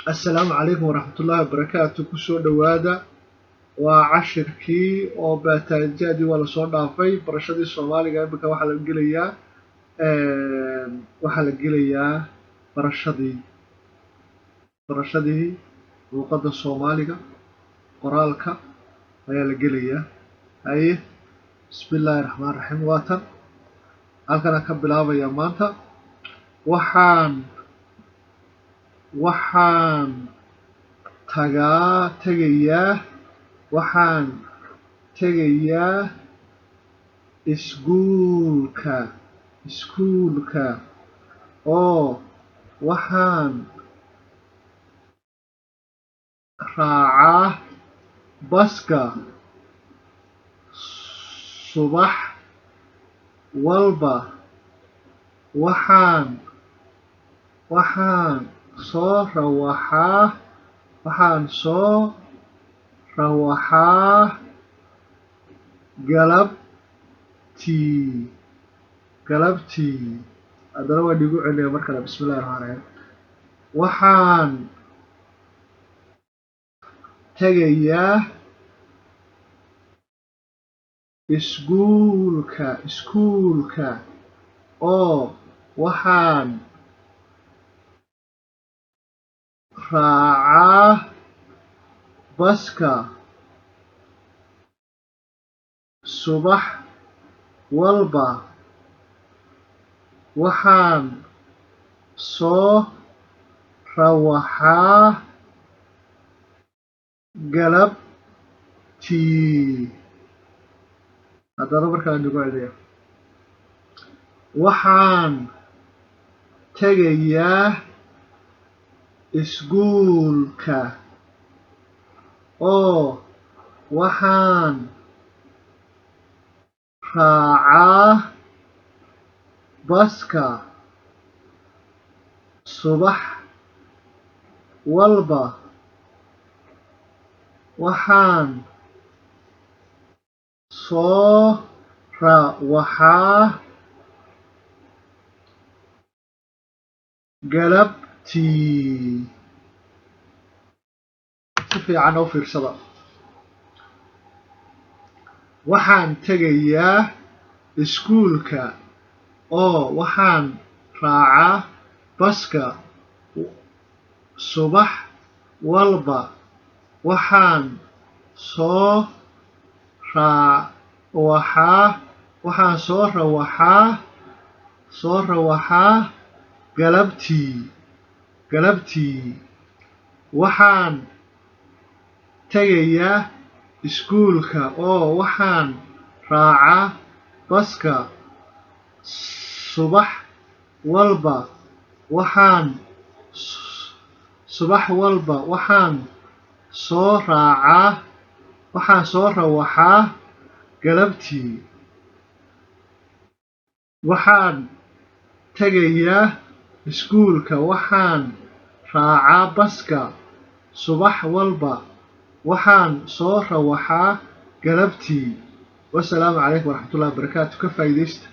Assalaamu calaykum waraxmatullaahi wabarakaatu. Kusoo dhowaada, waa cashirkii oo baataanjadii waa lasoo dhaafay, barashadii Soomaaliga. Imika waxaa la gelayaa barashadii luuqadda Soomaaliga, qoraalka ayaa la gelayaa. Haye, bismi illaahi raxmaan raxiim. Waatan halkanaan ka bilaabayaa maanta. Waxaan tagaa tegayaa, waxaan tegayaa iskuulka oo waxaan raacaa baska subax walba. Waxaan soo rawaxaa galabtii. Haddana waan iigu celinaya mar kale. Bismi illahi raxmaan raxiim. Waxaan tegayaa iskuulka oo waxaan raacaa baska subax walba. Waxaan soo rawaxaa galabtii. Haddana markaan igu celiya. Waxaan tegayaa iskuulka oo waxaan raacaa baska subax walba. Waxaan soo rawaxaa galabtii. Si fiican u fiirsada. Waxaan tegayaa iskuulka oo waxaan raacaa baska subax walba. Waxaan soo rawaxaa waxaan soo rawaxaa galabtii. Waxaan tegayaa iskuulka oo waxaan raacaa baska subax walba. Subax walba waxaan soo rawaxaa galabtii. Waxaan tegayaa iskuulka, waxaan raacaa baska subax walba, waxaan soo rawaxaa galabtii. Wasalaamu calaykum waraxmatullahi wabarakaatu. Ka faa'iidaysta.